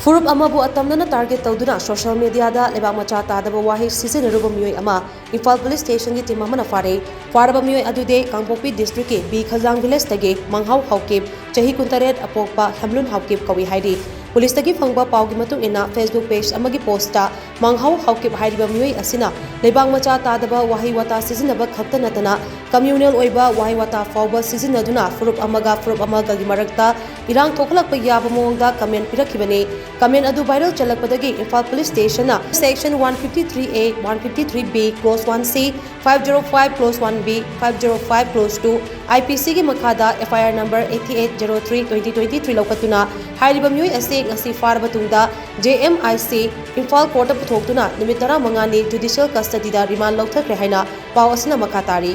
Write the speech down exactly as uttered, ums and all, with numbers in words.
ꯐꯨꯔꯨꯞ ꯑꯃꯕꯨ ꯑꯇꯝꯅꯅ target ꯇꯧꯗꯨꯅ social media ꯗ ꯂꯩꯕꯥꯛ ꯃꯆꯥ ꯇꯥꯗꯕ ꯋꯥꯍꯩ ꯁꯤꯖꯤꯟꯅꯔꯨꯕ ꯃꯤꯑꯣꯏ ꯑꯃ ꯏꯝꯐꯥꯜ police station ꯒꯤ team ꯑꯃꯅ ꯐꯥꯔꯦ꯫ ꯐꯥꯔꯕ ꯃꯤꯑꯣꯏ ꯑꯗꯨꯗꯤ ꯀꯥꯡꯄꯣꯛꯄꯤ district ꯀꯤ ꯕꯤ ꯈꯖꯥꯡ village ꯇꯒꯤ ꯃꯪꯍꯥꯎ ꯍꯥꯎꯀꯤꯞ, ꯆꯍꯤ ꯀꯨꯟꯇꯔꯦꯠ, ꯑꯄꯣꯛꯄ ꯍꯦꯝꯂꯨꯟ ꯍꯥꯎꯀꯤꯞ ꯀꯧꯏ ꯍꯥꯏꯔꯤ꯫ Police ꯇꯒꯤ ꯐꯪꯕ ꯄꯥꯎꯒꯤ ꯃꯇꯨꯡ ꯏꯟꯅ, Facebook page ꯑꯃꯒꯤ post ꯇ ꯃꯪꯍꯥꯎ ꯍꯥꯎꯀꯤꯞ ꯍꯥꯏꯔꯤꯕ ꯃꯤꯑꯣꯏ ꯑꯁꯤꯅ ꯂꯩꯕꯥꯛ ꯃꯆꯥ ꯇꯥꯗꯕ ꯋꯥꯍꯩ ꯋꯥꯇꯥ ꯁꯤꯖꯤꯟꯅꯕ ꯈꯛꯇ ꯅꯠꯇꯅ, communal ꯑꯣꯏꯕ ꯋꯥꯍꯩ ꯋꯥꯇꯥ ꯐꯥꯎꯕ ꯁꯤꯖꯤꯟꯅꯗꯨꯅ ꯐꯨꯔꯨꯞ ꯑꯃꯒ ꯐꯨꯔꯨꯞ ꯑꯃꯒꯒꯤ ꯃꯔꯛꯇ ꯏꯔꯥꯡ ꯊꯣꯛꯍꯜꯂꯛꯄ ꯌꯥꯕ ꯃꯑꯣꯡꯗ comment ꯄꯤꯔꯛꯈꯤꯕꯅꯤ꯫ Comment ꯑꯗꯨ viral ꯆꯠꯂꯛꯄꯗꯒꯤ ꯏꯝꯐꯥꯜ police station ꯅ section one fifty three A, one fifty three B, clause one C, five zero five clause one B, five zero five clause two, I P C ꯒꯤ ꯃꯈꯥꯗ F I R number eighty eight zero three twenty twenty three ꯂꯧꯈꯠꯇꯨꯅ ꯍꯥꯏꯔꯤꯕ ꯃꯤꯑꯣꯏ ꯑꯁꯤ ꯉꯁꯤ ꯐꯥꯔꯕ ꯇꯨꯡꯗ J M I C Imphal court ꯇ ꯄꯨꯊꯣꯛꯇꯨꯅ ꯅꯨꯃꯤꯠ ꯇꯔꯥꯃꯉꯥꯅꯤ judicial custody ꯗ remand ꯂꯧꯊꯈ꯭ꯔꯦ ꯍꯥꯏꯅ ꯄꯥꯎ ꯑꯁꯤꯅ ꯃꯈꯥ ꯇꯥꯔꯤ꯫